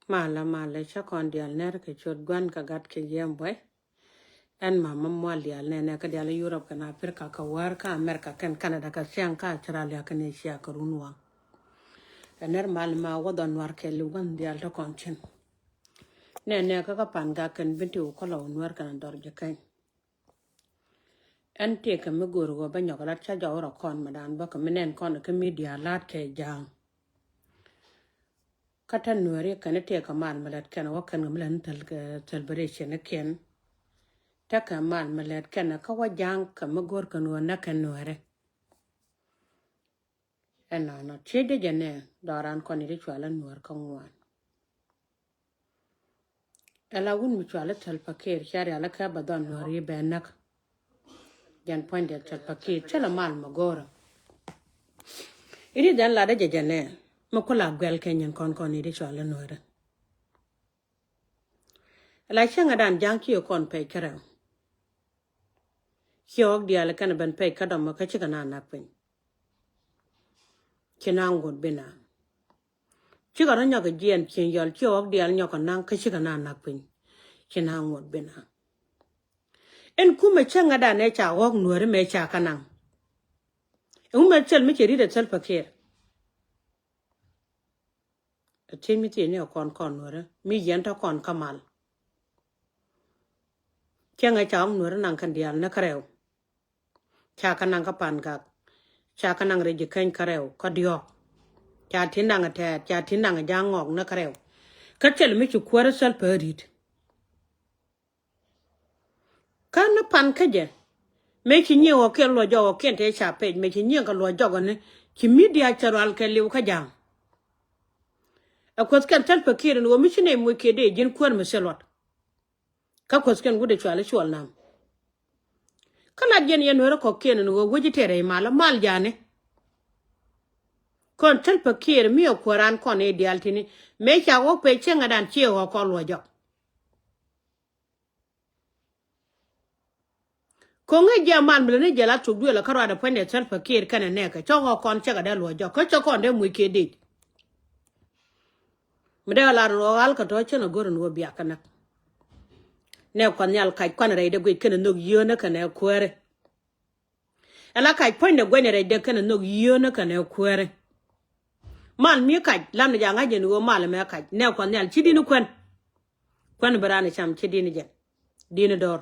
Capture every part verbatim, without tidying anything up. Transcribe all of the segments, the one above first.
Malä, malä, cä kɔn diaal nɛr kɛ ciöt Gua̱n kɛ Gat kɛ Yiëë Buɔy. Ɛn Mama Mual diaal nɛnɛ kä diaal Europe kɛnɛ Africa kɛ wäär kä America kɛnɛ Canada kɛ Siaŋ kä Australia kɛnɛ Asia kɛ run waŋ. Ɛ nɛr mal ma wädhɔ Nuäär kɛɛliw Gua̱n diaal tɔ kɔn cin. Nɛnɛ kä kä Pangak kɛnɛ Bentiu kä Lɔw Nuäär kɛnɛ Dɔr Jikɛny. Ɛn tëëkɛ mi go̱o̱r ɣöö bä nyɔk lat cä jɔk rɔ kɔn mi daan bä kɛ mi nɛn kɔn kɛ media la̱t kɛ Ja̱a̱ŋ. Kä te Nuääri kɛn tëëkɛ mal mi lät kɛn wä kɛn kɛ mi lät ni thil, celebration ni kɛn. Tekɛ mal mi lät kɛn kä wä Ja̱a̱ŋ kɛ mi go̱o̱r kɛn ɣöö näk kɛn Nuääri. Ɛnɔnɔ ciec dee jɛ nɛ dɔɔran kɔn i̱ ti cual ɛ Nuäär kä ŋuan. Ɛ la wun mi cual ɛ Salva Kiir cia rial ɛ kɛ bɛ dhɔn Nuäär i̱ bɛ näk. Jɛn puɔ̱nydɛ Salva Kiir cä la mal mi go̱o̱rä. I̱ ti dhɛn lat dee jɛ jɛ nɛ mi ku la guɛl kɛ nyin kɔn kɔn i̱ ti cual ɛ Nuäär. Ɛ la cäŋɛ dan Ja̱a̱ŋ ci kɔn pɛc kärɛw. Ci ɣɔk diaal kɛn ben pɛc kä dɔmɔ kä cikɛ na nak piny. Ci na ŋuɔt bi na. Cikɛ rɔ nyɔk jiɛn cieŋ yɔl ci ɣɔk diaal nyɔk kɛ naŋ kä cikɛ na nak piny. Ci na ŋuɔt bi na. Ɛn kumɛ cäŋɛ dan ɛ ca ɣɔk Nuääri mɛ ca kä naŋ. Ɛŋu mɛ cɛl mi cɛ ri̱t ɛ Salva Kiir. Ɛ ti mi thiecni ɛ kɔn kɔn Nuääri mi yɛn tɔ kɔn kä mal. Cäŋɛ ca ɣɔk Nuääri naŋ kɛn diaal ni kärɛw. Ca kä naŋ kä Pangak. Ca kä naŋ rɛy Jikɛny kärɛw kä diɔ̱ɔ̱k. Ca ti naŋ ɛ Tɛɛt, ca ti naŋ ɛ Ja̱a̱ŋ ŋɔk ni kärɛw. Kä cɛl mi ci kuäär Salva ri̱t. Kä ni pan kä jɛ mëë ci nyiëë ɣɔkiɛn luɔc jɔk ɣɔkiɛn tëë ca pec mëë ci nyiëë kɛ luɔc jɔk ɣɔni ci media cɛ rual kɛɛliw kä Ja̱a̱ŋ. Ɛ kuäth kɛn Salva Kiir ni ɣöö mi ci nɛy moc kiɛ dee ji̱n kuäär mi thil luɔt. Kä kuäth kɛn wut ɛ cual i̱ cuɔl nam. Kä lat yɛn yɛn Nuäärä kɔ̱kiɛn ni ɣöö wec i̱ tëë rɛy mal mal ja̱a̱ni. Kɔn Salva Kiir mi ɛ kuäär raan kɔn i̱ diaal tini mëë ca ɣɔk pec cieŋɛ dan ciɛ ɣɔk kɔn luɔc jɔk. Ko̱ŋ ŋäc jiɛ mal mi lät ni jɛ la thok duël kä ruaadɛ puɔ̱nydɛ Salva Kiir kɛnɛ nɛɛkɛ cä ɣɔk kɔn cäkɛ dee luɔc jɔk kä cä kɔn dee muc kiɛ dec. Mi dee lar ni ɣɔk ɣal kɛ tɔ̱ cä ni go̱r ni ɣöö biak kɛ näk. Nɛ kuath nhial kac kuan rɛy dee guic kɛnɛ nhök yio̱o̱nä kɛnɛ kuääri. Ɛ la kac puɔ̱nydɛ guɛny rɛy dee kɛnɛ nhök yio̱o̱nä kɛnɛ kuääri. Mal mi kac lam ni ja̱ ŋa̱c jɛ ni ɣöö mal ɛmɛ kac nɛ kuath nhial ci di̱n kuɛn. Kuɛn bi raan cam ci di̱n jɛn di̱n dɔ̱r.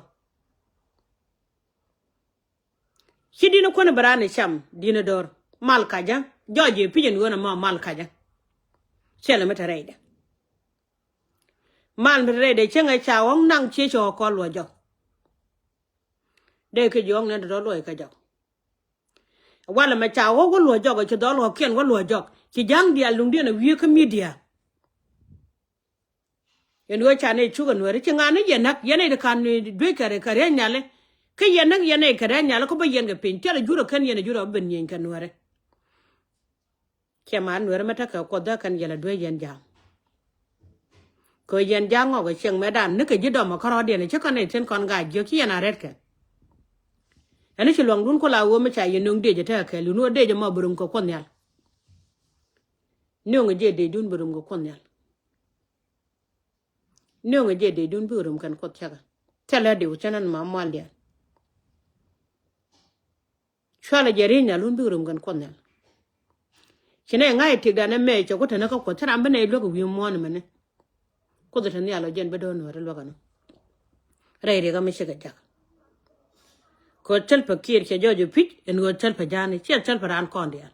Ci di̱n kuɛn bi raan cam di̱n dɔ̱r. Mal kacä jɔc jɛ pi̱c ɛn ɣöö nɛ ma mal kacä. Cɛl ɛmɛ te rɛydɛ. Mal mi te rɛydɛ cieŋɛ ca ɣɔ̱ŋ naŋ ciec cɛ ɣɔ̱k kɔn luɔc jɔk. Dee kɛ jiɔk nɛ dɔ̱dɔ̱ luɔc kɛ jɔk. Walɛ mɛ ca ɣɔ̱k wä luɔc jɔk ci dhɔl ɣɔ̱kiɛn wä luɔc jɔk ci ja̱ŋ diaal luŋdiɛn a wiee kä media. Yɛn ɣöö ca nɛy cuk ɛ Nuääri ci ŋa̱n ni yɛn näk yɛn nɛy ti ka̱n duec kɛ rɛy kɛ ria̱c nhiali. Kä yɛn näk yɛn nɛy kɛ ria̱c nhiali kä bä yɛn kɛ piny thilɛ jurɛ kɛn yɛn ɛ jurɛ bä ben nyieny kɛ Nuääri. Ciɛ ma Nuääri mɛ tekɛ kuɔth dee kɛn yɛl ɛ duec yɛn ja̱a̱ŋ. Kɛ yɛn ja̱a̱ŋ ŋɔk ɛ cieŋ mɛ dan ni kɛ ji̱ dɔmɔ kärɔɔdiɛn ɛ ci kɔn nɛy thi̱n kɔn ga̱a̱c jiök ci yɛn a rɛt kɛ. Ɛn ci luaŋdun ku la ɣöö mi ca yɛ nöŋ dec ɛ tekɛ kɛɛl yun ɣöö dec ɛmɔ bi rum kɛ kuɔth nhial. Nöŋ ɛ jɛ decdun bi rum kɛ kuɔth nhial. Nöŋ ɛ jɛ decdun bi rum kɛn kuɔth cäkä. Thilɛ diw cä nɛn ma mual diaal. Cualɛ jɛ ri̱c nhial wun bik rum kɛn kuɔth nhial. Ci nɛ ŋa̱c ɛ tiɛkdan ɛmɛ cɛ ku te ni kä kuɔth ci ram bi nɛy luäk ɛ wi̱i̱ muɔ̱ɔ̱n ɛmɛni. Kuoth te nhial ɔ jɛn bi do̱r Nuääri luäk ɛnɔ. Rɛy riɛkä mi cikɛ jak. Kɛ ɣöö Salva Kiir cɛ jɔɔc ɛ pi̱c ɛn ɣöö Salva ja̱a̱ni ciɛ Salva raan kɔn diaal.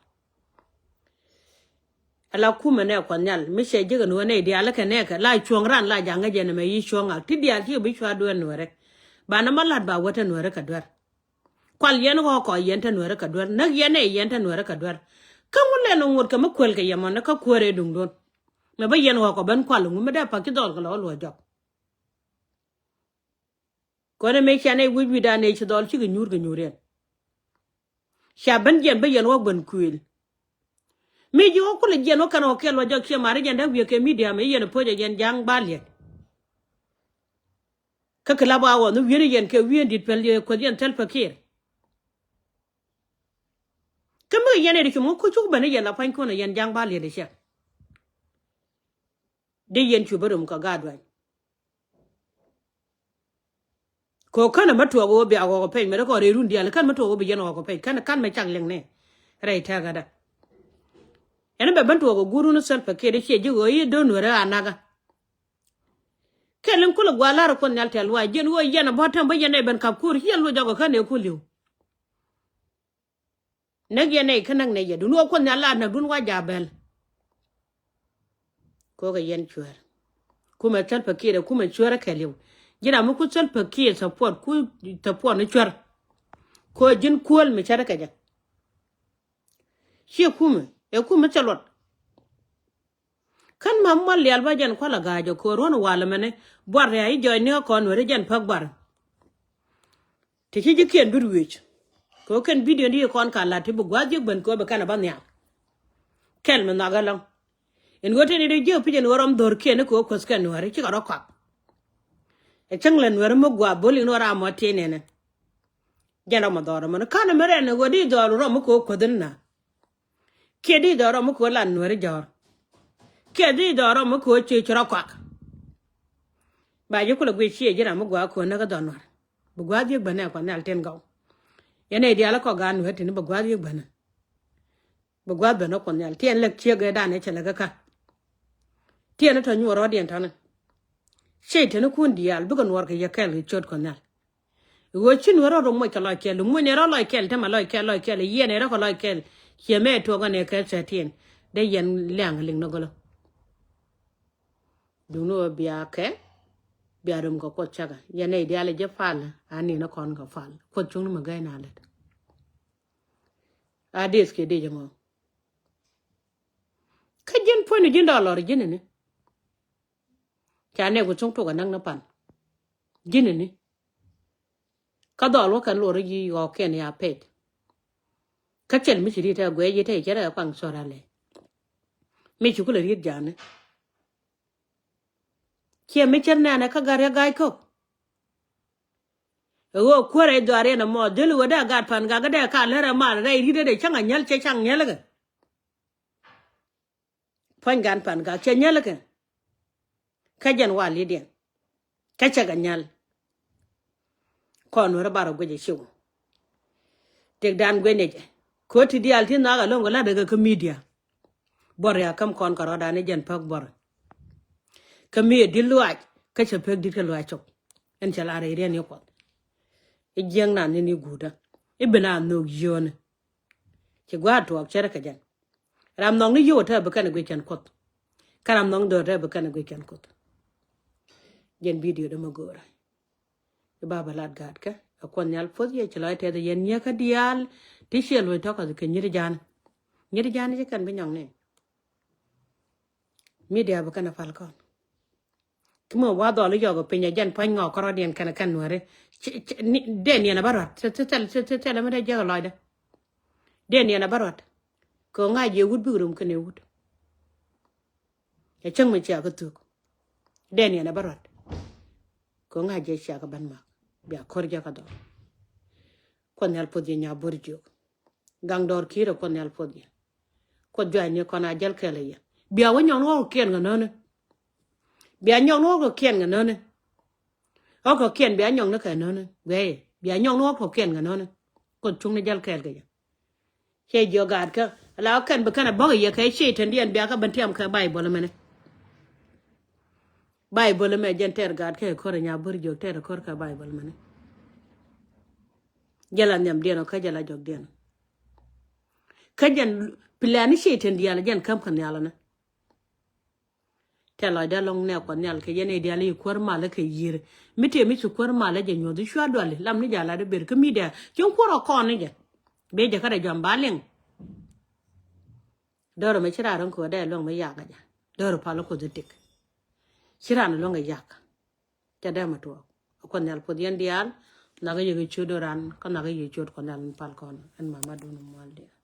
Ala kumɛ nɛ kuɔth nhial mi cɛ ji̱ kɛ Nuäär nɛy diaal kɛ nɛɛkɛ la cuɔ̱ŋ ran la ja̱ŋ ŋäc ɛn ɛmɛ yi cuɔ̱ŋ ŋak ti diaal cikɛ bi cua duëël Nuäärɛ. Banɛ ma la̱t ba wä te Nuäärɛ kɛ duer. Kual yɛn ɣɔ̱ɔ̱kɔ yɛn te Nuäärɛ kɛ duer näk yɛn ɛ yɛn te Nuäärɛ kɛ duer. Kä ŋun lɛn ŋot kɛ mi kuël kɛ yɛ mɔnɛ kä kuäär ɛ duŋdun. Mɛ bä yɛn ɣɔ̱ɔ̱kɔ ben kual ŋu mi dee pak ci dhɔl kɛ lɔ luɔ̱c jɔk. Kɔnɛ mëë cia nɛy wi̱c wi̱cdan nɛy ci dhɔl cikɛ nyuur kɛ nyuur yɛn. Cia ben jiɛn bä yɛn ɣɔ̱k ben kuëël. Mi ji̱ ɣɔ̱k kulɛ jiɛn ɣɔ̱k kɛn ɣɔ̱k kɛl wä jɔk ciɛ mari jɛn dee wi̱i̱ kɛ media mi yɛn po̱cɛ yɛn ja̱a̱ŋ bal yɛn. Kä kɛ lap a ɣɔn wi̱i̱n yɛn kɛ wi̱i̱n di̱t pɛl yɛ kueth yɛn thil pɛ kiɛɛr. Kä mi kɛ yɛn ɛ di cum ɣɔ̱k ku cuk ben yɛn la pua̱ny kun yɛn ja̱a̱ŋ bal yɛn di ciɛ. Dee yɛn cu bä rom kɛ gaat duany. Kɛ ɣöö känɛ mä tuɔɔk ɣöö bia ɣɔk ɔ pec mɛ rɛ kɔn rɛy run diaal kän mä tuɔɔk ɣöö bi yɛn ɣɔk ɔ pec kän kän mɛ cak liŋ nɛ. Rɛy tɛ̈kädä. Ɛn bɛ ben tuɔɔk ɛ guurun Salva Kiir dee ciɛ ji̱ ɣöö i̱ do̱n wärä a nakä. Kɛ liŋ kulɛ gua̱a̱ la̱r ɛ Kuoth Nhial tɛ̈th luaac ji̱n ɣöö yɛn ɛ bä tɛm bä yɛn ɛ ben ka̱p kuur ci yɛn luɔc jɔk ɛ kän ɛ ku li̱w. Näk yɛn nɛy kä näk nɛy yɛ dun wä Kuoth Nhial la näk dun wa ja̱ bɛl. Kokɛ yɛn cuɛɛr. Kumɛ Salva Kiir ɛ kumɛ cuɛɛr ɛ kɛɛliw. Ji̱n ram mi ku Salva Kiir support ku support ni cuɛɛr. Ko ji̱n kuäl mi cärä kɛ jɛ. Ciɛ kumɛ ɛ kumɛ cɛ luɔt. Kän ma mual lial ba jɛn kual a ga̱a̱c ɛ ko̱o̱r ruɔ̱n walɛ mɛnɛ buar ria i̱ jɔɔc ni kä kɔn weri jɛn päk buar. Ti ci ji̱ kiɛn dut wi̱i̱c. Kɛ ɣöö kɛn bidio ni kɔn ka lat ti bi gua̱a̱th jiäk ben kɛ ɣöö bi kɛn a bä nhial. Kɛl mi nhɔak ɛlɔ̱ŋ. In ɣöö tëë ni dee jiäk pi̱c in ɣöö rɔm dho̱r kiɛn ni kɛ ɣöö kuäth kɛn nuääri cikɛ rɔ kɔak. Ɛ cäŋ lɛ nuääri mi gua̱a̱th bo̱l in ɣöö ram mɔ tiee nɛnɛ. Jɛn rɔm a dhɔr ɛmɔni ka̱n ɛmɛ rɛn ɛ ɣöö di dhɔr rɔm mi kɛ ɣöö kuäth in na. Kiɛ di dhɔr rɔm mi kɛ ɣöö lat nuääri jɔ̱ɔ̱r. Kiɛ di dhɔr rɔm mi kɛ ɣöö ci ci rɔ kɔak. Ba ji̱ kulɛ guic ciɛ ji̱ ram mi gua̱a̱th kɛ ɣöö näk kä dhɔr nuäär. Bi gua̱a̱th jiäk bänɛ Kuɔth Nhial tin gɔw. Yɛn nɛy diaal kɔk gaat nuääri tini bi gua̱a̱th jiäk bänɛ. Bi gua̱a̱th bänɛ Kuɔth Nhial tiɛn lɛk ciek ɛ dan ɛ cɛ lɛk kä ka̱. Tiɛn ɛ tɔ nyuɔr rɔɔdiɛn tɔ̱nɛ. Cɛy tini kun diaal bikɛ nuɔr kɛ yɛ kɛl kɛ ciöt Kuɔth Nhial. Ɣöö ci nuääri rɔ moc kɛ lɔc kɛl muc ni rɔ lɔc kɛl tämɛ lɔc kɛl lɔc kɛl yiɛn ɛ rɔ kɛ lɔc kɛl. Ciɛ mɛ tuɔk ɛ nɛ kɛ cɛ tiɛn dee yɛn liaŋ liŋ ni gɔlä. Duŋni ɣöö bia kɛ bia rom kɛ Kuoth cäkä yɛn nɛy diaal jɛ pal. A ni̱n ɛ kɔn kɛ pal Kuoth cuŋni mi gäy na lät. A deth kiɛ dec ɛmɔ. Kä ji̱n puɔ̱nyni ji̱n dɔɔlɔr ji̱n ini. Ca nɛk ku cuŋ tuk ɛ näk ni pan ji̱n ini. Kä dhɔl wä kɛn luɔr ji̱ ɣɔɔkiɛn ya pɛc. Kä cɛl mi ci ri̱t ɛ guɛc yi te cɛ rɛ kuaŋ cɔr alɛ. Mi ci kulɛ ri̱t ja̱a̱ni. Ciɛ mi cär nɛnɛ kä gat riɛk ga̱a̱c kök. Ɛ ɣöö kuäärɛ i̱ dhɔaar yɛn ɛmɔ dhil wä dee gat pan gak dee ka lär ɛ mal rɛy ri̱t dee cäŋ a nyäl cɛ caŋ nyäl kɛ. Puɔ̱ny gan pan gak cɛ nyäl kɛ. Kä jɛn wal i̱diɛn. Kä cɛ kɛ nyäl. Kɔn wä rɛ bar ɛ guic ɛ ciw. Tëkdan guic ni jɛ. Ko̱ ti diaal ti nhɔak ɛlɔ̱ŋ kɛ la̱t ɛ kɛ kä midia. Buɔr ya käm kɔn kɛ rɔɔdan i̱ jɛn päk buɔr. Kä mi ɛ di̱t luaac kä cɛ pek di̱t kä luaac cok. Ɛn cɛ la rɛy riɛn i̱ Kuɔth. I̱ jiäk nan ni ni guutdä i̱ bi na nhök yio̱o̱ni. Ci gua̱a̱r tuɔɔk cärä kɛ jɛn. Ram nhɔk ni yio̱w ɛ tɛɛ bi kɛn ɛ guic kɛn Kuɔth. Kä ram nhɔk ni dho̱r tɛɛ bi kɛn ɛ guic kɛn Kuɔth. Jɛn bidio dämɛ go̱o̱rä. I̱ ba bä lat gaatkä ɛ Kuɔth Nhial puɔth yɛ ci lɔc tɛth yɛn nyieekä diaal. Ti ciɛ luɔc tɔ̱ kɔth kɛ nyiet ja̱a̱n. Nyiet ja̱a̱n ci kɛn bi nyɔŋni. Midia bi kɛn a pal kɔn. Ki mi wa dhɔl i̱ yɔk piny a jɛn pua̱ny ŋɔk kärɔ̱diɛn kɛn kɛn nuääri. Dee niɛn a bä ruat thil mi dee jiäk a lɔcdä. Dee niɛn a bä ruat. Kɛ ŋa̱c yɛ wut bik rum kɛn ɛ wut. Ɛ cäŋ mi cia kä thuk. Dee niɛn a bä ruat. Kɛ ŋa̱c yɛ cia kä bän mak bia ko̱r jɛ kä dhɔl. Kuɔth Nhial puɔth yɛ nya bo̱r jiök. Gaŋ dɔɔr ki̱i̱rɛ Kuɔth Nhial puɔth yɛ. Kuɔth juac ni kɔn a jäl kɛl ɛ yɛ. Bia wä nyɔk ni ɣɔk kiɛn kɛ nöni. Bia nyɔk ni ɣɔk kiɛn kɛ nöni. Ɣɔk kiɛn bia nyɔk ni kɛ nöni. Guɛy bia nyɔk ni ɣɔk kiɛn kɛ nöni. Kuɔth cuŋ ni jäl kɛɛl kɛ yɛ. Cɛ jiɔ gaatkä la ɣɔk kɛn bi kɛn a bäk yɛ kɛ ciey tɛn diɛn bia kä ben tiam kɛ Baibol mɛni. Baibol mɛ jɛn tɛr gaatkä ko̱r nya bo̱r jiök tɛr ko̱r kɛ Baibol mɛni. Jɛ la nhiam diɛn ɔ kä jɛ la jɔk diɛn ɔ. Kä jɛn plan ni ciey tɛn diaal jɛn käm kɛ nhial ni. Tɛ lɔcdä lɔŋ nɛ Kuɔth Nhial kɛ yɛn i̱ diaal i̱ kuäär malä kɛ yiër. Mi tëë mi ci kuäär malä jɛ nyuɔ̱th i̱ cua duali lam ni ja̱ lat i̱ ber kä midia cieŋ kuäär ɔ kɔn ni jɛ. Bee jɛ kä rɛ jɔam ba liŋ. Dɔ̱rä mɛ ci raar in kɛ wä dee luäŋ mi yak kɛ jɛ dɔ̱rä pal kuoth in tik. Ci raan luäŋ kɛ yak. Cɛ dee mɛ tuɔɔk a Kuɔth Nhial puɔth yɛn diaal. Nhɔakä yɛ kɛ ciöt do̱ran kä nhɔakä yɛ ciöt Kuɔth Nhial in pal kɔn in mamadun in mual diaal.